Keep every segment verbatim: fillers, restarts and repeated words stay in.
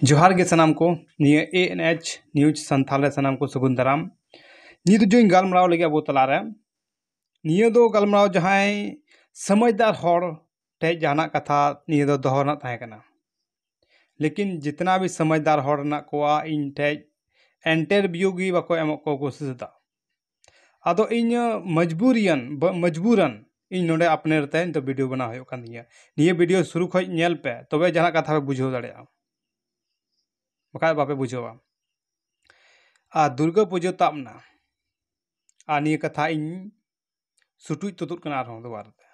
ᱡᱚᱦᱟᱨ ᱜᱮ ᱥᱟᱱᱟᱢ ᱠᱚ᱾ ᱱᱤᱭᱟᱹ A N H News Santhal ᱨᱮ ᱥᱟᱱᱟᱢ ᱠᱚ ᱥᱟᱹᱜᱩᱱ ᱫᱟᱨᱟᱢ᱾ ᱱᱤᱛ ᱡᱚᱧ ᱜᱟᱞᱢᱟᱨᱟᱣ ᱞᱟᱹᱜᱤᱫ ᱟᱵᱚ ᱛᱟᱞᱟᱨᱮ, ᱱᱤᱭᱟᱹ ᱫᱚ ᱜᱟᱞᱢᱟᱨᱟᱣ ᱡᱟᱦᱟᱸᱭ ᱥᱚᱢᱟᱡᱽᱫᱟᱨ ᱦᱚᱲ ᱴᱷᱮᱡ ᱡᱟᱦᱟᱱᱟᱜ ᱠᱟᱛᱷᱟ ᱱᱤᱭᱟᱹ ᱫᱚ ᱫᱚᱦᱚ ᱨᱮᱱᱟᱜ ᱛᱟᱦᱮᱸ ᱠᱟᱱᱟ᱾ ᱞᱮᱠᱤᱱ ᱡᱤᱛᱱᱟ ᱵᱷᱤ ᱥᱚᱢᱟᱡᱽᱫᱟᱨ ᱦᱚᱲ ᱢᱮᱱᱟᱜ ᱠᱚᱣᱟ, ᱤᱧ ᱴᱷᱮᱡ interview ᱜᱮ ᱵᱟᱠᱚ ᱮᱢᱚᱜ ᱠᱚ ᱠᱳᱥᱤᱥ ᱮᱫᱟ᱾ ᱟᱫᱚ ᱤᱧ ᱢᱚᱡᱽᱵᱩᱨᱤᱭᱟᱱ ᱵᱟ- ᱢᱚᱡᱽᱵᱩᱨᱟᱱ ᱤᱧ ᱱᱚᱰᱮ ᱟᱯᱱᱟᱨ ᱛᱮ ᱱᱤᱛᱚᱜ video ᱵᱮᱱᱟᱣ ᱦᱩᱭᱩᱜ ᱠᱟᱱ ᱛᱤᱧᱟᱹ᱾ ᱱᱤᱭᱟᱹ video ᱥᱩᱨᱩ ᱠᱷᱚᱡ ᱧᱮᱞ ᱯᱮ, ᱛᱚᱵᱮ ᱡᱟᱦᱟᱱᱟᱜ ᱠᱟᱛᱷᱟ ᱯᱮ ᱵᱩᱡᱷᱟᱹᱣ ᱫᱟᱲᱮᱭᱟᱜᱼᱟ, ᱵᱟᱠᱷᱟᱡ ᱵᱟᱯᱮ ᱵᱩᱡᱷᱟᱹᱣᱟ᱾ ᱟᱨ ᱫᱩᱨᱜᱟᱹ ᱯᱩᱡᱟᱹ ᱛᱟᱵ ᱮᱱᱟ, ᱟᱨ ᱱᱤᱭᱟᱹ ᱠᱟᱛᱷᱟ ᱤᱧ ᱥᱩᱴᱩᱡ ᱛᱩᱛᱩᱫ ᱠᱟᱱᱟ ᱟᱨᱦᱚᱸ ᱫᱩᱵᱟᱨᱟ ᱛᱮ᱾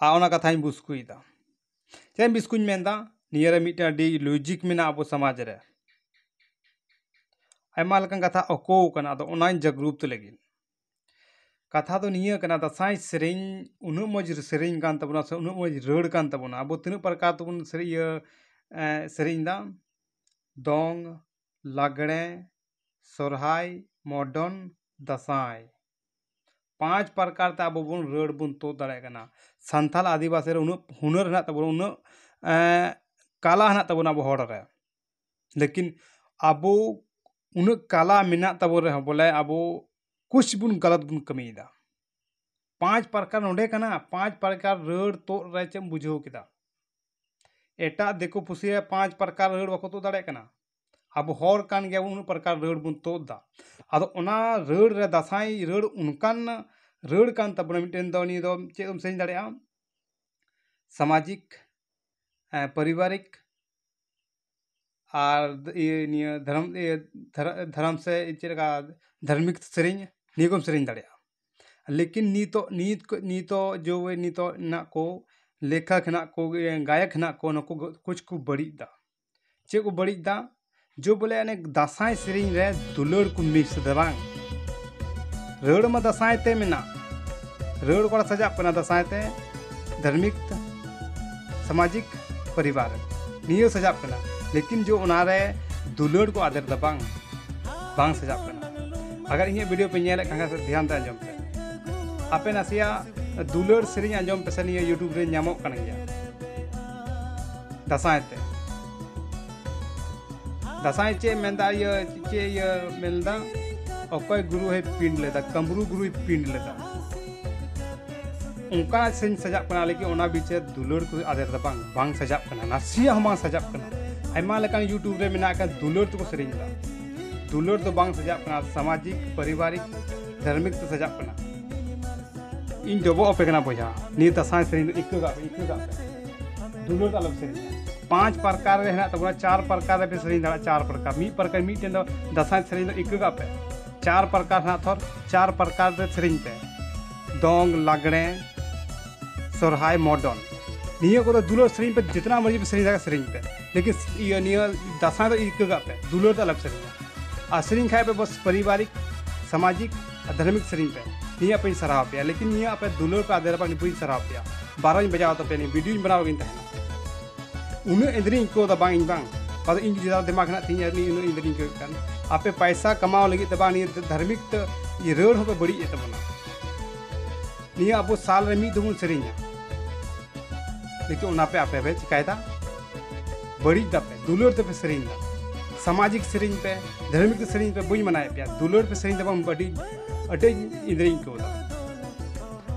ᱟᱨ ᱚᱱᱟ ᱠᱟᱛᱷᱟᱧ ᱵᱩᱥᱠᱩᱭᱮᱫᱟ᱾ ᱪᱮᱫ ᱵᱤᱥᱠᱩᱧ ᱢᱮᱱᱫᱟ? ᱱᱤᱭᱟᱹᱨᱮ ᱢᱤᱫᱴᱮᱱ ᱟᱹᱰᱤ logic ᱢᱮᱱᱟᱜᱼᱟ ᱟᱵᱚ ᱥᱚᱢᱟᱡᱽ ᱨᱮ᱾ ᱟᱭᱢᱟ ᱞᱮᱠᱟᱱ ᱠᱟᱛᱷᱟ ᱚᱠᱚ ᱠᱟᱱᱟ, ᱟᱫᱚ ᱚᱱᱟᱧ ᱡᱟᱜᱽᱨᱩᱛ ᱞᱟᱹᱜᱤᱫ᱾ ᱠᱟᱛᱷᱟ ᱫᱚ ᱱᱤᱭᱟᱹ ᱠᱟᱱᱟ, ᱫᱟᱸᱥᱟᱭ ᱥᱮᱨᱮᱧ ᱩᱱᱟᱹᱜ ᱢᱚᱡᱽ ᱥᱮᱨᱮᱧ ᱠᱟᱱ ᱛᱟᱵᱚᱱᱟ ᱥᱮ ᱩᱱᱟᱹᱜ ᱢᱚᱡᱽ ᱨᱟᱹᱲ ᱠᱟᱱ ᱛᱟᱵᱚᱱᱟ᱾ ᱟᱵᱚ ᱛᱤᱱᱟᱹᱜ ᱯᱨᱚᱠᱟᱨ ᱛᱮᱵᱚᱱ ᱥᱮᱨᱮᱧ, ᱤᱭᱟᱹ, ᱮ, ᱥᱮᱨᱮᱧ ᱫᱟ, ᱫᱚᱝ, ᱞᱟᱜᱽᱲᱮ, ᱥᱚᱨᱦᱟᱭ, modern, ᱫᱟᱸᱥᱟᱭ᱾ ᱯᱟᱸᱪ ᱯᱨᱚᱠᱟᱨ ᱛᱮ ᱟᱵᱚ ᱵᱚᱱ ᱨᱟᱹᱲ ᱵᱚᱱ ᱛᱩᱫ ᱫᱟᱲᱮᱭᱟᱜ ᱠᱟᱱᱟ᱾ ᱥᱟᱱᱛᱟᱞ ᱟᱹᱫᱤᱵᱟᱹᱥᱤ ᱨᱮ ᱩᱱᱟᱹᱜ ᱦᱩᱱᱟᱹᱨ ᱦᱮᱱᱟᱜ ᱛᱟᱵᱚᱱᱟ, ᱩᱱᱟᱹᱜ, ᱮ, ᱠᱟᱞᱟ ᱦᱮᱱᱟᱜ ᱛᱟᱵᱚᱱᱟ ᱟᱵᱚ ᱦᱚᱲ ᱨᱮ᱾ ᱞᱮᱠᱤᱱ ᱟᱵᱚ ᱩᱱᱟᱹᱜ ᱠᱟᱞᱟ ᱢᱮᱱᱟᱜ ᱛᱟᱵᱚᱱ ᱨᱮᱦᱚᱸ ᱵᱚᱞᱮ ᱟᱵᱚ ᱠᱩᱪ ᱵᱚᱱ ᱜᱟᱞᱟᱛ ᱵᱚᱱ ᱠᱟᱹᱢᱤᱭᱮᱫᱟ᱾ ᱯᱟᱸᱪ ᱯᱨᱚᱠᱟᱨ ᱱᱚᱰᱮ ᱠᱟᱱᱟ, ᱯᱟᱸᱪ ᱯᱨᱚᱠᱟᱨ ᱨᱟᱹᱲ ᱛᱩᱫ ᱨᱮ ᱪᱮᱫ ᱮᱢ ᱵᱩᱡᱷᱟᱹᱣ ᱠᱮᱫᱟ? ᱮᱴᱟᱜ ᱫᱤᱠᱩ ᱯᱩᱥᱤ ᱨᱮ ᱯᱟᱸᱪ ᱯᱨᱚᱠᱟᱨ ᱨᱟᱹᱲ ᱵᱟᱠᱚ ᱛᱩᱫ ᱫᱟᱲᱮᱭᱟᱜ ᱠᱟᱱᱟ᱾ ᱟᱵᱚ ᱦᱚᱲ ᱠᱟᱱ ᱜᱮᱭᱟᱵᱚᱱ, ᱩᱱᱟᱹᱜ ᱯᱨᱚᱠᱟᱨ ᱨᱟᱹᱲ ᱵᱚᱱ ᱛᱩᱫ ᱫᱟ᱾ ᱟᱫᱚ ᱚᱱᱟ ᱨᱟᱹᱲ ᱨᱮ ᱫᱟᱸᱥᱟᱭ ᱨᱟᱹᱲ ᱚᱱᱠᱟᱱ ᱨᱟᱹᱲ ᱠᱟᱱ ᱛᱟᱵᱚᱱᱟ ᱢᱤᱫᱴᱮᱱ ᱫᱚ, ᱱᱤᱭᱟᱹ ᱫᱚ ᱪᱮᱫ ᱮᱢ ᱥᱮᱨᱮᱧ ᱫᱟᱲᱮᱭᱟᱜᱼᱟ? ᱥᱟᱢᱟᱡᱤᱠ, ᱮ, ᱯᱟᱨᱤᱵᱟᱨᱤᱠ, ᱟᱨ ᱤᱭᱟᱹ ᱱᱤᱭᱟᱹ ᱫᱷᱚᱨᱚᱢ, ᱤᱭᱟᱹ ᱫᱷᱚᱨ-, ᱫᱷᱚᱨᱚᱢ ᱥᱮ ᱪᱮᱫ ᱞᱮᱠᱟ ᱫᱷᱟᱨᱢᱤᱠ ᱥᱮᱨᱮᱧ, ᱱᱤᱭᱟᱹ ᱠᱚᱢ ᱥᱮᱨᱮᱧ ᱫᱟᱲᱮᱭᱟᱜᱼᱟ᱾ ᱞᱮᱠᱤᱱ ᱱᱤᱛᱚᱜ, ᱱᱤᱛ ᱠᱚ, ᱱᱤᱛᱚᱜ ᱡᱚ ᱱᱤᱛᱚᱜ ᱦᱮᱱᱟᱜ ᱠᱚ ᱞᱮᱠᱷᱚᱠ ᱦᱮᱱᱟᱜ ᱠᱚ, ᱜᱟᱭᱚᱠ ᱦᱮᱱᱟᱜ ᱠᱚ, ᱱᱩᱠᱩ ᱠᱚ ᱠᱩᱪ ᱠᱚ ᱵᱟᱹᱲᱤᱡ ᱫᱟ᱾ ᱪᱮᱫ ᱠᱚ ᱵᱟᱹᱲᱤᱡ ᱫᱟ? ᱡᱚ ᱵᱚᱞᱮ ᱚᱱᱮ ᱫᱟᱸᱥᱟᱭ ᱥᱮᱨᱮᱧ ᱨᱮ ᱫᱩᱞᱟᱹᱲ ᱠᱚ mix ᱫᱟ ᱵᱟᱝ? ᱨᱟᱹᱲ ᱢᱟ ᱫᱟᱸᱥᱟᱭ ᱛᱮ ᱢᱮᱱᱟᱜ, ᱨᱟᱹᱲ ᱠᱚᱲᱟ ᱥᱟᱡᱟᱜ ᱠᱟᱱᱟ ᱫᱟᱸᱥᱟᱭ ᱛᱮ, ᱫᱷᱟᱨᱢᱤᱠ ᱛᱮ, ᱥᱟᱢᱟᱡᱤᱠ, ᱯᱚᱨᱤᱵᱟᱨ, ᱱᱤᱭᱟᱹ ᱥᱟᱡᱟᱜ ᱠᱟᱱᱟ᱾ ᱞᱮᱠᱤᱱ ᱡᱚ ᱚᱱᱟᱨᱮ ᱫᱩᱞᱟᱹᱲ ᱠᱚ ᱟᱫᱮᱨ ᱫᱟ ᱵᱟᱝ, ᱵᱟᱝ ᱥᱟᱡᱟᱜ ᱠᱟᱱᱟ᱾ ᱟᱜᱟᱨ ᱤᱧᱟᱹᱜ video ᱯᱮ ᱧᱮᱞᱮᱫ ᱠᱷᱟᱱ ᱫᱷᱮᱭᱟᱱ ᱛᱮ ᱟᱸᱡᱚᱢ ᱯᱮ᱾ ᱟᱯᱮ ᱱᱟᱥᱮᱭᱟᱜ ᱫᱩᱞᱟᱹᱲ ᱥᱮᱨᱮᱧ ᱟᱸᱡᱚᱢ ᱯᱮᱥᱮ, ᱱᱤᱭᱟᱹ YouTube ᱨᱮ ᱧᱟᱢᱚᱜ ᱠᱟᱱ ᱜᱮᱭᱟ ᱫᱟᱸᱥᱟᱭ ᱛᱮ᱾ ᱫᱟᱸᱥᱟᱭ ᱪᱮᱫ ᱢᱮᱱᱫᱟ, ᱤᱭᱟᱹ ᱪᱮᱫ ᱤᱭᱟᱹ ᱢᱮᱱᱫᱟ, ᱚᱠᱚᱭ ᱜᱩᱨᱩᱭ ᱯᱤᱸᱰ ᱞᱮᱫᱟ, ᱠᱟᱹᱢᱨᱩ ᱜᱩᱨᱩᱭ ᱯᱤᱸᱰ ᱞᱮᱫᱟ, ᱚᱱᱠᱟᱱᱟᱜ ᱥᱮᱨᱮᱧ ᱥᱟᱡᱟᱜ ᱠᱟᱱᱟ᱾ ᱞᱮᱠᱤᱱ ᱚᱱᱟ ᱵᱤᱪᱟᱹᱨ ᱫᱩᱞᱟᱹᱲ ᱠᱚ ᱟᱫᱮᱨ ᱫᱚ ᱵᱟᱝ, ᱵᱟᱝ ᱥᱟᱡᱟᱜ ᱠᱟᱱᱟ, ᱱᱟᱥᱮᱭᱟᱜ ᱦᱚᱸ ᱵᱟᱝ ᱥᱟᱡᱟᱜ ᱠᱟᱱᱟ᱾ ᱟᱭᱢᱟ ᱞᱮᱠᱟᱱ YouTube ᱨᱮ ᱢᱮᱱᱟᱜ ᱟᱠᱟᱫ ᱫᱩᱞᱟᱹᱲ ᱛᱮᱠᱚ ᱥᱮᱨᱮᱧ ᱮᱫᱟ᱾ ᱫᱩᱞᱟᱹᱲ ᱫᱚ ᱵᱟᱝ ᱥᱟᱡᱟᱜ ᱠᱟᱱᱟ, ᱥᱟᱢᱟᱡᱤᱠ, ᱯᱟᱨᱤᱵᱟᱨᱤᱠ, ᱫᱷᱟᱨᱢᱤᱠ ᱛᱮ ᱥᱟᱡᱟᱜ ᱠᱟᱱᱟ᱾ ᱤᱧ ᱰᱚᱵᱚᱜ ᱟᱯᱮ ᱠᱟᱱᱟ ᱵᱚᱭᱦᱟ, ᱱᱤᱭᱟᱹ ᱫᱟᱸᱥᱟᱭ ᱥᱮᱨᱮᱧ ᱫᱚ ᱤᱠᱟᱹ ᱠᱟᱜ ᱯᱮ, ᱤᱠᱟᱹ ᱠᱟᱜ ᱯᱮ᱾ ᱫᱩᱞᱟᱹᱲ ᱫᱚ ᱟᱞᱚᱯᱮ ᱥᱮᱨᱮᱧᱟ᱾ ᱯᱟᱸᱪ ᱯᱨᱚᱠᱟᱨ ᱨᱮ ᱦᱮᱱᱟᱜ ᱛᱟᱵᱚᱱᱟ, ᱪᱟᱨ ᱯᱨᱚᱠᱟᱨ ᱨᱮᱯᱮ ᱥᱮᱨᱮᱧ ᱫᱟᱲᱮᱭᱟᱜᱼᱟ, ᱪᱟᱨ ᱯᱨᱚᱠᱟᱨ᱾ ᱢᱤᱫ ᱯᱨᱚᱠᱟᱨ, ᱢᱤᱫᱴᱮᱱ ᱫᱚ ᱫᱟᱸᱥᱟᱭ ᱥᱮᱨᱮᱧ ᱫᱚ ᱤᱠᱟᱹ ᱠᱟᱜ ᱯᱮ᱾ ᱪᱟᱨ ᱯᱨᱚᱠᱟᱨ ᱦᱮᱱᱟᱜ ᱛᱷᱚᱨ, ᱪᱟᱨ ᱯᱨᱚᱠᱟᱨ ᱨᱮ ᱥᱮᱨᱮᱧ ᱯᱮ᱾ ᱫᱚᱝ, ᱞᱟᱜᱽᱲᱮ, ᱥᱚᱨᱦᱟᱭ, ᱢᱚᱰᱚᱱ᱾ ᱱᱤᱭᱟᱹ ᱠᱚᱫᱚ ᱫᱩᱞᱟᱹᱲ ᱥᱮᱨᱮᱧ ᱯᱮ, ᱡᱤᱛᱱᱟ ᱢᱟᱹᱡᱷᱤ ᱯᱮ ᱥᱮᱨᱮᱧ ᱫᱟᱲᱮᱭᱟᱜᱼᱟ, ᱥᱮᱨᱮᱧ ᱯᱮ᱾ ᱞᱮᱠᱤᱱ ᱤᱭᱟᱹ, ᱱᱤᱭᱟᱹ ᱫᱟᱸᱥᱟᱭ ᱫᱚ ᱤᱠᱟᱹ ᱠᱟᱜ ᱯᱮ, ᱫᱩᱞᱟᱹᱲ ᱫᱚ ᱟᱞᱚᱯᱮ ᱥᱮᱨᱮᱧᱟ᱾ ᱟᱨ ᱥᱮᱨᱮᱧ ᱠᱷᱟᱡ ᱯᱮ ᱵᱚᱥ ᱯᱟᱨᱤᱵᱟᱨᱤᱠ, ᱥᱟᱢᱟᱡᱤᱠ ᱟᱨ ᱫᱷᱟᱨᱢᱤᱠ ᱥᱮᱨᱮᱧ ᱯᱮ᱾ ᱱᱤᱭᱟᱹ ᱟᱯᱮᱧ ᱥᱟᱨᱦᱟᱣ ᱯᱮᱭᱟ, ᱞᱮᱠᱤᱱ ᱱᱤᱭᱟᱹ ᱟᱯᱮ ᱫᱩᱞᱟᱹᱲ ᱯᱮ ᱟᱫᱮᱨ ᱵᱟᱝ, ᱱᱤᱭᱟᱹ ᱵᱟᱹᱧ ᱥᱟᱨᱦᱟᱣ ᱯᱮᱭᱟ᱾ ᱵᱟᱨᱚᱧ ᱵᱟᱡᱟᱣ ᱛᱟᱯᱮᱭᱟ, ᱱᱤᱭᱟᱹ ᱵᱷᱤᱰᱤᱭᱳᱧ ᱵᱮᱱᱟᱣ ᱜᱤᱧ ᱛᱟᱦᱮᱱᱟ᱾ ᱩᱱᱟᱹᱜ ᱮᱸᱫᱽᱨᱤᱧ ᱟᱹᱭᱠᱟᱹᱣ ᱫᱟ ᱵᱟᱝ, ᱤᱧ ᱵᱟᱝ᱾ ᱟᱫᱚ ᱤᱧ ᱡᱩᱫᱤ ᱡᱟᱫᱟ ᱫᱤᱢᱟᱜᱽ ᱦᱮᱱᱟᱜ ᱛᱤᱧᱟ, ᱱᱤᱭᱟᱹ ᱩᱱᱟᱹᱜ ᱮᱸᱫᱽᱨᱤᱧ ᱟᱹᱭᱠᱟᱹᱣ ᱠᱟᱱ᱾ ᱟᱯᱮ ᱯᱟᱭᱥᱟ ᱠᱟᱢᱟᱣ ᱞᱟᱹᱜᱤᱫ ᱛᱮ ᱵᱟᱝ, ᱱᱤᱭᱟᱹ ᱫᱷᱟᱨᱢᱤᱠ ᱛᱮ ᱤᱭᱟᱹ ᱨᱟᱹᱲ ᱦᱚᱸᱯᱮ ᱵᱟᱹᱲᱤᱡ ᱮᱫ ᱛᱟᱵᱚᱱᱟ᱾ ᱱᱤᱭᱟᱹ ᱟᱵᱚ ᱥᱟᱞ ᱨᱮ ᱢᱤᱫ ᱫᱷᱟᱣ ᱵᱚᱱ ᱥᱮᱨᱮᱧᱟ, ᱞᱮᱠᱤᱱ ᱚᱱᱟ ᱯᱮ ᱟᱯᱮ ᱯᱮ ᱪᱤᱠᱟᱭᱮᱫᱟ? ᱵᱟᱹᱲᱤᱡ ᱫᱟᱯᱮ, ᱫᱩᱞᱟᱹᱲ ᱛᱮᱯᱮ ᱥᱮᱨᱮᱧ ᱫᱟ᱾ ᱥᱟᱢᱟᱡᱤᱠ ᱥᱮᱨᱮᱧ ᱯᱮ, ᱫᱷᱟᱨᱢᱤᱠ ᱥᱮᱨᱮᱧ ᱯᱮ, ᱵᱟᱹᱧ ᱢᱟᱱᱟᱭᱮᱫ ᱯᱮᱭᱟ᱾ ᱫᱩᱞᱟᱹᱲ ᱯᱮ ᱥᱮᱨᱮᱧ ᱫᱟ ᱵᱟᱝ, ᱟᱹᱰᱤ, ᱟᱹᱰᱤ ᱮᱸᱫᱽᱨᱤᱧ ᱟᱹᱭᱠᱟᱹᱣ ᱫᱟ᱾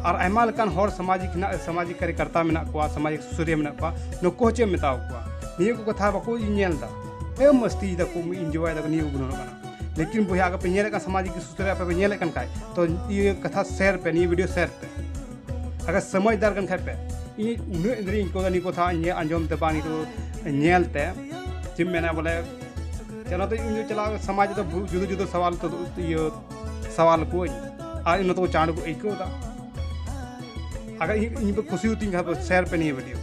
ᱟᱨ ᱟᱭᱢᱟ ᱞᱮᱠᱟᱱ ᱦᱚᱲ ᱥᱟᱢᱟᱡᱤᱠ ᱦᱮᱱᱟᱜ, ᱥᱟᱢᱟᱡᱤᱠ ᱠᱟᱨᱭᱚᱠᱚᱨᱛᱟ ᱢᱮᱱᱟᱜ ᱠᱚᱣᱟ, ᱥᱟᱢᱟᱡᱤᱠ ᱥᱩᱥᱟᱹᱨᱤᱭᱟᱹ ᱢᱮᱱᱟᱜ ᱠᱚᱣᱟ, ᱱᱩᱠᱩ ᱦᱚᱸ ᱪᱮᱫ ᱮᱢ ᱢᱮᱛᱟᱣ ᱠᱚᱣᱟ? ᱱᱤᱭᱟᱹ ᱠᱚ ᱠᱟᱛᱷᱟ ᱵᱟᱠᱚ ᱧᱮᱞ ᱫᱟ᱾ ᱮᱢ ᱢᱟᱹᱥᱛᱤᱭ ᱫᱟᱠᱚ, enjoy ᱫᱟᱠᱚ, ᱱᱤᱭᱟᱹ ᱠᱚ ᱜᱩᱱᱟᱹᱱᱚᱜ ᱠᱟᱱᱟ᱾ ᱞᱮᱠᱤᱱ ᱵᱚᱭᱦᱟ, ᱟᱜᱟᱨ ᱯᱮ ᱧᱮᱞᱮᱫ ᱠᱟᱱ ᱥᱟᱢᱟᱡᱤᱠ ᱥᱩᱥᱟᱹᱨᱤᱭᱟᱹ ᱟᱯᱮ ᱯᱮ ᱧᱮᱞᱮᱫ ᱠᱟᱱ ᱠᱷᱟᱡ, ᱛᱚ ᱤᱭᱟᱹ ᱠᱟᱛᱷᱟ share ᱯᱮ, ᱱᱤᱭᱟᱹ video share ᱯᱮ᱾ ᱟᱜᱟᱨ ᱥᱚᱢᱚᱡᱽᱫᱟᱨ ᱠᱟᱱ ᱠᱷᱟᱡ ᱯᱮ, ᱤᱧ ᱩᱱᱟᱹᱜ ᱮᱸᱫᱽᱨᱤᱧ ᱟᱹᱭᱠᱟᱹᱣ ᱫᱟ ᱱᱤᱭᱟᱹ ᱠᱚᱛᱷᱟ ᱧᱮᱞ ᱟᱸᱡᱚᱢ ᱛᱮ ᱵᱟᱝ, ᱱᱤᱭᱟᱹ ᱠᱚ ᱧᱮᱞ ᱛᱮ, ᱪᱮᱫ ᱮᱢ ᱢᱮᱱᱟ ᱵᱚᱞᱮ, ᱪᱮᱫ ᱚᱱᱟᱛᱮ ᱤᱧ ᱫᱚ ᱪᱟᱞᱟᱣ ᱥᱚᱢᱟᱡᱽ ᱨᱮᱫᱚ ᱵᱚᱦᱩᱛ ᱡᱩᱫᱟᱹ ᱡᱩᱫᱟᱹ ᱥᱟᱣᱟᱞ ᱛᱚ, ᱤᱭᱟᱹ, ᱥᱟᱣᱟᱞ ᱠᱚᱣᱟᱧ, ᱟᱨ ᱤᱧ ᱱᱚᱛᱮ ᱠᱚ ᱪᱟᱬ ᱠᱚ ᱟᱹᱭᱠᱟᱹᱣ ᱫᱟ᱾ ᱟᱜᱟᱨ ᱤᱧ, ᱤᱧ ᱯᱮ ᱠᱩᱥᱤ ᱦᱩᱛᱤᱧ ᱠᱷᱟᱡ ᱯᱮ share ᱯᱮ ᱱᱤᱭᱟᱹ video᱾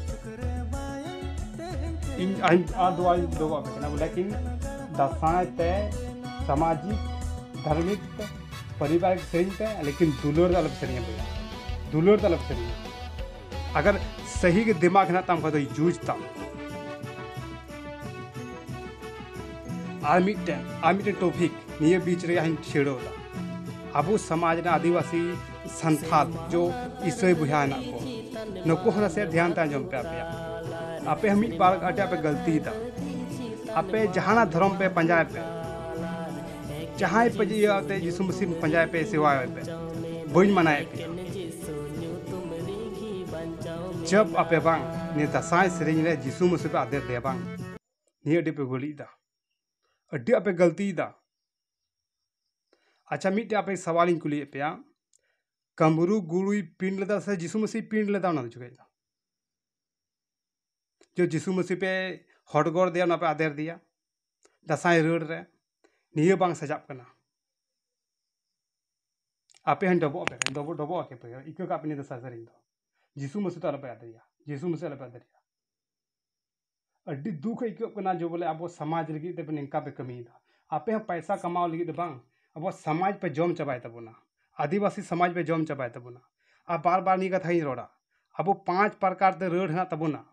ᱤᱧ, ᱤᱧ ᱟᱨ ᱫᱚ ᱟᱨ ᱫᱚ ᱵᱟᱯᱮ ᱠᱟᱱᱟ, ᱞᱮᱠᱤᱱ ᱫᱟᱸᱥᱟᱭ ᱛᱮ ᱥᱟᱢᱟᱡᱤᱠ, ᱫᱷᱟᱨᱢᱤᱠ, ᱯᱟᱨᱤᱵᱟᱨᱤᱠ ᱥᱮᱨᱮᱧ ᱯᱮ, ᱞᱮᱠᱤᱱ ᱫᱩᱞᱟᱹᱲ ᱫᱚ ᱟᱞᱚᱯᱮ ᱥᱮᱨᱮᱧᱟ ᱵᱚᱭᱦᱟ, ᱫᱩᱞᱟᱹᱲ ᱫᱚ ᱟᱞᱚᱯᱮ ᱥᱮᱨᱮᱧᱟ᱾ ᱟᱜᱟᱨ ᱥᱟᱹᱦᱤ ᱜᱮ ᱫᱤᱢᱟᱜᱽ ᱦᱮᱱᱟᱜ ᱛᱟᱢ ᱠᱷᱟᱡ ᱫᱚ use ᱛᱟᱢ᱾ ᱟᱨ ᱢᱤᱫᱴᱮᱱ, ᱟᱨ ᱢᱤᱫᱴᱮᱱ topic ᱱᱤᱭᱟᱹ ᱵᱤᱪ ᱨᱮ ᱦᱟᱸᱜ ᱤᱧ ᱪᱷᱮᱲᱟᱣ ᱫᱟ᱾ ᱟᱵᱚ ᱥᱚᱢᱟᱡᱽ ᱨᱮ ᱟᱹᱫᱤᱵᱟᱹᱥᱤ ᱥᱟᱱᱛᱷᱟᱞ ᱡᱚ ᱤᱥᱟᱹᱭ ᱵᱚᱭᱦᱟ ᱦᱮᱱᱟᱜ ᱠᱚ, ᱱᱩᱠᱩ ᱦᱚᱸ ᱱᱟᱥᱮ ᱫᱷᱮᱭᱟᱱ ᱛᱮ ᱟᱸᱡᱚᱢ ᱯᱮ ᱟᱯᱮᱭᱟᱜ᱾ ᱟᱯᱮ ᱦᱚᱸ ᱢᱤᱫ ᱵᱟᱨ ᱟᱹᱰᱤ ᱟᱸᱴ ᱯᱮ ᱜᱟᱹᱞᱛᱤᱭᱮᱫᱟ᱾ ᱟᱯᱮ ᱡᱟᱦᱟᱱᱟᱜ ᱫᱷᱚᱨᱚᱢ ᱯᱮ ᱯᱟᱸᱡᱟᱭ ᱯᱮ, ᱡᱟᱦᱟᱸᱭ ᱯᱮ ᱤᱭᱟᱹ ᱟᱛᱮ ᱡᱤᱥᱩ ᱢᱟᱹᱥᱤ ᱯᱟᱸᱡᱟᱭ ᱯᱮ, ᱥᱮᱵᱟᱭ ᱯᱮ, ᱵᱟᱹᱧ ᱢᱟᱱᱟᱭᱮᱫ ᱯᱮᱭᱟ᱾ ᱪᱟᱯ ᱟᱯᱮ ᱵᱟᱝ, ᱱᱤᱭᱟᱹ ᱫᱟᱸᱥᱟᱭ ᱥᱮᱨᱮᱧ ᱨᱮ ᱡᱤᱥᱩ ᱢᱟᱹᱥᱤ ᱯᱮ ᱟᱫᱮᱨ ᱫᱮᱭᱟ ᱵᱟᱝ? ᱱᱤᱭᱟᱹ ᱟᱹᱰᱤ ᱯᱮ ᱵᱟᱹᱲᱤᱡ ᱮᱫᱟ, ᱟᱹᱰᱤ ᱟᱯᱮ ᱜᱟᱹᱞᱛᱤᱭᱮᱫᱟ᱾ ᱟᱪᱪᱷᱟ, ᱢᱤᱫᱴᱮᱡ ᱟᱯᱮ ᱥᱟᱣᱟᱞᱤᱧ ᱠᱩᱞᱤᱭᱮᱫ ᱯᱮᱭᱟ, ᱠᱟᱢᱨᱩ ᱜᱩᱨᱩᱭ ᱯᱤᱱᱰ ᱞᱮᱫᱟ ᱥᱮ ᱡᱤᱥᱩ ᱢᱟᱹᱥᱤ ᱯᱤᱱᱰ ᱞᱮᱫᱟ ᱚᱱᱟ ᱡᱚᱠᱷᱮᱡ ᱫᱚ? ᱡᱮ ᱡᱤᱥᱩ ᱢᱟᱹᱥᱤ ᱯᱮ ᱦᱚᱴᱜᱚᱨ ᱫᱮᱭᱟ, ᱚᱱᱟ ᱯᱮ ᱟᱫᱮᱨ ᱫᱮᱭᱟ ᱫᱟᱸᱥᱟᱭ ᱨᱟᱹᱲ ᱨᱮ, ᱱᱤᱭᱟᱹ ᱵᱟᱝ ᱥᱟᱡᱟᱜ ᱠᱟᱱᱟ᱾ ᱟᱯᱮ ᱦᱚᱸ ᱰᱚᱵᱚᱜ ᱟᱯᱮ, ᱰᱚᱵᱚᱜ, ᱰᱚᱵᱚᱜ ᱟᱯᱮ, ᱤᱠᱟᱹ ᱠᱟᱜ ᱯᱮ ᱱᱤᱭᱟᱹ ᱫᱟᱸᱥᱟᱭ ᱥᱮᱨᱮᱧ ᱫᱚ᱾ ᱡᱤᱥᱩ ᱢᱟᱹᱥᱤ ᱫᱚ ᱟᱞᱚᱯᱮ ᱟᱫᱮᱨᱮᱭᱟ, ᱡᱤᱥᱩ ᱢᱟᱹᱥᱤ ᱟᱞᱚᱯᱮ ᱟᱫᱮᱨᱮᱭᱟ᱾ ᱟᱹᱰᱤ ᱫᱩᱠ ᱟᱹᱭᱠᱟᱹᱜ ᱠᱟᱱᱟ ᱡᱮ ᱵᱚᱞᱮ ᱟᱵᱚ ᱥᱚᱢᱟᱡᱽ ᱞᱟᱹᱜᱤᱫ ᱛᱮ ᱱᱤᱝᱠᱟ ᱯᱮ ᱠᱟᱹᱢᱤᱭᱮᱫᱟ᱾ ᱟᱯᱮ ᱦᱚᱸ ᱯᱟᱭᱥᱟ ᱠᱟᱢᱟᱣ ᱞᱟᱹᱜᱤᱫ ᱫᱚ ᱵᱟᱝ, ᱟᱵᱚ ᱥᱚᱢᱟᱡᱽ ᱯᱮ ᱡᱚᱢ ᱪᱟᱵᱟᱭ ᱛᱟᱵᱚᱱᱟ, ᱟᱹᱫᱤᱵᱟᱹᱥᱤ ᱥᱚᱢᱟᱡᱽ ᱯᱮ ᱡᱚᱢ ᱪᱟᱵᱟᱭ ᱛᱟᱵᱚᱱᱟ᱾ ᱟᱨ ᱵᱟᱨ ᱵᱟᱨ ᱱᱤᱭᱟᱹ ᱠᱟᱛᱷᱟᱧ ᱨᱚᱲᱟ, ᱟᱵᱚ ᱯᱟᱸᱪ ᱯᱨᱚᱠᱟᱨ ᱛᱮ ᱨᱟᱹᱲ ᱦᱮᱱᱟᱜ ᱛᱟᱵᱚᱱᱟ,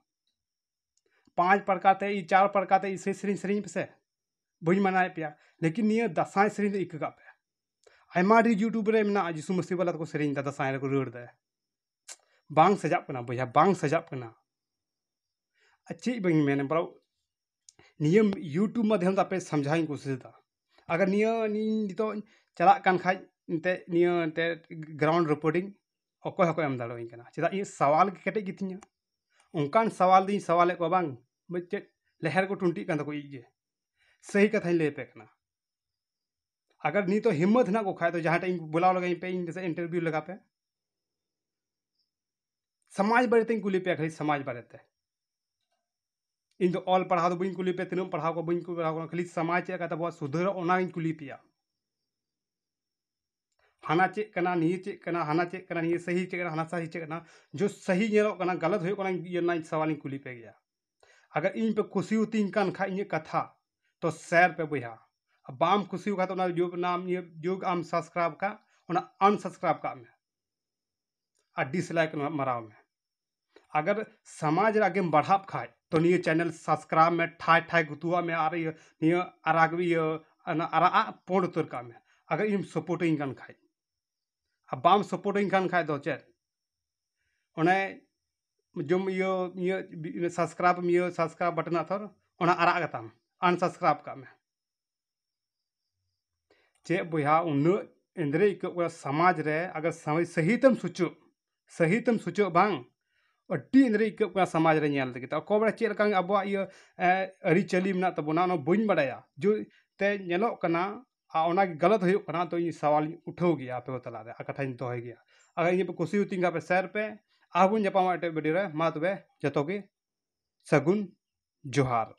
ᱯᱟᱸᱪ ᱯᱨᱚᱠᱟᱨ ᱛᱮ, ᱪᱟᱨ ᱯᱨᱚᱠᱟᱨ ᱛᱮ ᱤᱥᱟᱹᱭ ᱥᱮᱨᱮᱧ ᱥᱮᱨᱮᱧ ᱯᱮᱥᱮ, ᱵᱟᱹᱧ ᱢᱟᱱᱟᱭᱮᱫ ᱯᱮᱭᱟ, ᱞᱮᱠᱤᱱ ᱱᱤᱭᱟᱹ ᱫᱟᱸᱥᱟᱭ ᱥᱮᱨᱮᱧ ᱫᱚ ᱤᱠᱟᱹ ᱠᱟᱜ ᱯᱮ᱾ ᱟᱭᱢᱟ ᱰᱷᱮᱨ YouTube ᱨᱮ ᱢᱮᱱᱟᱜᱼᱟ, ᱡᱤᱥᱩ ᱢᱟᱹᱥᱤ ᱵᱟᱞᱟ ᱛᱟᱠᱚ ᱥᱮᱨᱮᱧ ᱮᱫᱟ, ᱫᱟᱸᱥᱟᱭ ᱨᱮᱠᱚ ᱨᱟᱹᱲ ᱮᱫᱟ᱾ ᱵᱟᱝ ᱥᱟᱡᱟᱜ ᱠᱟᱱᱟ ᱵᱚᱭᱦᱟ, ᱵᱟᱝ ᱥᱟᱡᱟᱜ ᱠᱟᱱᱟ᱾ ᱟᱨ ᱪᱮᱫ ᱵᱟᱹᱧ ᱢᱮᱱᱟ ᱵᱚᱞᱮ, ᱱᱤᱭᱟᱹ YouTube ᱢᱟᱫᱽᱫᱷᱚᱢ ᱛᱮ ᱟᱯᱮ ᱥᱟᱢᱡᱷᱟᱣ ᱤᱧ ᱠᱩᱥᱤᱥ ᱮᱫᱟ᱾ ᱟᱜᱟᱨ ᱱᱤᱭᱟᱹ ᱤᱧ ᱱᱤᱛᱚᱜ ᱪᱟᱞᱟᱜ ᱠᱟᱱ ᱠᱷᱟᱡ, ᱮᱱᱛᱮ ᱱᱤᱭᱟᱹ ᱮᱱᱛᱮ ground reporting ᱚᱠᱚᱭ ᱦᱚᱸᱠᱚ ᱮᱢ ᱫᱟᱲᱮᱣᱟᱹᱧ ᱠᱟᱱᱟ᱾ ᱪᱮᱫᱟᱜ ᱤᱧᱟᱹᱜ ᱥᱟᱣᱟᱞ ᱜᱮ ᱠᱮᱴᱮᱡ ᱜᱮᱛᱤᱧᱟ᱾ ᱚᱱᱠᱟᱱ ᱥᱟᱣᱟᱞ ᱫᱚᱧ ᱥᱟᱣᱟᱞᱮᱫ ᱠᱚᱣᱟ ᱵᱟᱝ, ᱪᱮᱫ ᱞᱮᱦᱮᱨ ᱠᱚ ᱴᱩᱱᱴᱤᱜ ᱠᱟᱱ ᱛᱟᱠᱚ ᱤᱡ ᱜᱮ᱾ ᱥᱟᱹᱦᱤ ᱠᱟᱛᱷᱟᱧ ᱞᱟᱹᱭ ᱟᱯᱮ ᱠᱟᱱᱟ᱾ ᱟᱜᱟᱨ ᱱᱤᱛᱚᱜ ᱦᱤᱢᱢᱚᱛ ᱦᱮᱱᱟᱜ ᱠᱚ ᱠᱷᱟᱡ ᱫᱚ ᱡᱟᱦᱟᱸᱴᱟᱜ ᱤᱧ ᱵᱩᱞᱟᱣ ᱞᱮᱜᱟ ᱤᱧ ᱯᱮ, ᱤᱧ ᱯᱮᱥᱮ interview ᱞᱮᱜᱟ ᱯᱮ᱾ ᱥᱚᱢᱟᱡᱽ ᱵᱟᱨᱮᱛᱮᱧ ᱠᱩᱞᱤ ᱯᱮᱭᱟ, ᱠᱷᱟᱹᱞᱤ ᱥᱚᱢᱟᱡᱽ ᱵᱟᱨᱮᱛᱮ᱾ ᱤᱧ ᱫᱚ ᱚᱞ ᱯᱟᱲᱦᱟᱣ ᱫᱚ ᱵᱟᱹᱧ ᱠᱩᱞᱤ ᱯᱮᱭᱟ, ᱛᱤᱱᱟᱹᱜ ᱯᱟᱲᱦᱟᱣ ᱠᱚ ᱵᱟᱹᱧ ᱠᱩᱞᱤ ᱯᱟᱲᱦᱟᱣ ᱠᱟᱱᱟ, ᱠᱷᱟᱹᱞᱤ ᱥᱚᱢᱟᱡᱽ ᱪᱮᱫ ᱞᱮᱠᱟ ᱛᱟᱵᱚᱣᱟ ᱥᱩᱫᱷᱟᱹᱨᱚᱜ ᱚᱱᱟᱜᱤᱧ ᱠᱩᱞᱤ ᱯᱮᱭᱟ᱾ ᱦᱟᱱᱟ ᱪᱮᱫ ᱠᱟᱱᱟ, ᱱᱤᱭᱟᱹ ᱪᱮᱫ ᱠᱟᱱᱟ, ᱦᱟᱱᱟ ᱪᱮᱫ ᱠᱟᱱᱟ, ᱱᱤᱭᱟᱹ ᱥᱟᱹᱦᱤ ᱪᱮᱫ ᱠᱟᱱᱟ, ᱦᱟᱱᱟ ᱥᱟᱹᱦᱤ ᱪᱮᱫ ᱠᱟᱱᱟ, ᱡᱚ ᱥᱟᱹᱦᱤ ᱧᱮᱞᱚᱜ ᱠᱟᱱᱟ, ᱜᱟᱞᱟᱛ ᱦᱩᱭᱩᱜ ᱠᱟᱱᱟ, ᱤᱭᱟᱹ ᱨᱮᱱᱟᱜ ᱥᱟᱣᱟᱞᱤᱧ ᱠᱩᱞᱤ ᱯᱮ ᱜᱮᱭᱟ᱾ ᱟᱜᱟᱨ ᱤᱧ ᱯᱮ ᱠᱩᱥᱤᱭᱟᱛᱤᱧ ᱠᱟᱱ ᱠᱷᱟᱡ ᱤᱧᱟᱹᱜ ᱠᱟᱛᱷᱟ, ᱛᱚ share ᱯᱮ ᱵᱚᱭᱦᱟ᱾ ᱟᱨ ᱵᱟᱢ ᱠᱩᱥᱤ ᱟᱠᱟᱫ ᱚᱱᱟ ᱡᱳᱜ ᱱᱟᱢ, ᱤᱭᱟᱹ ᱡᱳᱜ ᱟᱢ subscribe ᱠᱟᱜ, ᱚᱱᱟ unsubscribe ᱠᱟᱜ ᱢᱮ ᱟᱨ dislike ᱢᱟᱨᱟᱣ ᱢᱮ᱾ ᱟᱜᱟᱨ ᱥᱚᱢᱟᱡᱽ ᱨᱮ ᱟᱜᱮᱢ ᱵᱟᱲᱦᱟᱜ ᱠᱷᱟᱡ ᱛᱚ ᱱᱤᱭᱟᱹ channel subscribe ᱢᱮ, ᱴᱷᱟᱭ ᱴᱷᱟᱭ ᱜᱩᱛᱩᱣᱟᱜ ᱢᱮ ᱟᱨ ᱤᱭᱟᱹ ᱱᱤᱭᱟᱹ ᱟᱨᱟᱜ ᱤᱭᱟᱹ ᱚᱱᱟ ᱟᱨᱟᱜ ᱟᱜ ᱯᱳᱸᱰ ᱩᱛᱟᱹᱨ ᱠᱟᱜ ᱢᱮ᱾ ᱟᱜᱟᱨ ᱤᱧ support ᱟᱹᱧ ᱠᱟᱱ ᱠᱷᱟᱡ, ᱟᱨ ᱵᱟᱢ support ᱟᱹᱧ ᱠᱟᱱ ᱠᱷᱟᱡ ᱫᱚ ᱪᱮᱫ? ᱚᱱᱮ ᱡᱚᱢ ᱤᱭᱟᱹ ᱤᱭᱟᱹ subscribe ᱤᱭᱟᱹ subscribe button ᱟᱛᱷᱚᱨ ᱚᱱᱟ ᱟᱨᱟᱜ ᱜᱮᱛᱟᱢ, unsubscribe ᱠᱟᱜ ᱢᱮ᱾ ᱪᱮᱫ ᱵᱚᱭᱦᱟ, ᱩᱱᱟᱹᱜ ᱮᱸᱫᱽᱨᱮ ᱟᱹᱭᱠᱟᱹᱜ ᱠᱟᱱᱟ ᱥᱚᱢᱟᱡᱽ ᱨᱮ, ᱟᱜᱟᱨ ᱥᱟᱹᱦᱤ ᱛᱮᱢ ᱥᱚᱪᱚᱜ, ᱥᱟᱹᱦᱤ ᱛᱮᱢ ᱥᱚᱪᱚᱜ ᱵᱟᱝ, ᱟᱹᱰᱤ ᱮᱸᱫᱽᱨᱮ ᱟᱹᱭᱠᱟᱹᱜ ᱠᱟᱱᱟ ᱥᱚᱢᱟᱡᱽ ᱨᱮ ᱧᱮᱞ ᱛᱮᱜᱮ᱾ ᱛᱚ ᱚᱠᱚᱭ ᱵᱟᱲᱟᱭ ᱪᱮᱫ ᱞᱮᱠᱟ ᱟᱵᱚᱣᱟᱜ ᱤᱭᱟᱹ, ᱮ, ᱟᱹᱨᱤᱪᱟᱹᱞᱤ ᱢᱮᱱᱟᱜ ᱛᱟᱵᱚᱱᱟ, ᱚᱱᱟ ᱵᱟᱹᱧ ᱵᱟᱲᱟᱭᱟ᱾ ᱡᱩ-, ᱛᱮ ᱧᱮᱞᱚᱜ ᱠᱟᱱᱟ, ᱟᱨ ᱚᱱᱟ ᱜᱮ ᱜᱟᱞᱟᱛ ᱦᱩᱭᱩᱜ ᱠᱟᱱᱟ, ᱛᱚ ᱤᱧ ᱥᱟᱣᱟᱞ ᱤᱧ ᱩᱴᱷᱟᱹᱣ ᱜᱮᱭᱟ ᱟᱯᱮ ᱠᱚ ᱛᱟᱞᱟᱨᱮ, ᱟᱨ ᱠᱟᱛᱷᱟᱧ ᱫᱚᱦᱚᱭ ᱜᱮᱭᱟ᱾ ᱟᱨ ᱤᱧ ᱯᱮ ᱠᱩᱥᱤᱭᱟᱛᱤᱧ ᱠᱷᱟᱱ ᱯᱮ share ᱯᱮ, ᱟᱨ ᱵᱚᱱ ᱧᱟᱯᱟᱢᱟ ᱮᱴᱟᱜ video ᱨᱮ᱾ ᱢᱟ ᱛᱚᱵᱮ ᱡᱚᱛᱚ ᱜᱮ ᱥᱟᱹᱜᱩᱱ ᱡᱚᱦᱟᱨ᱾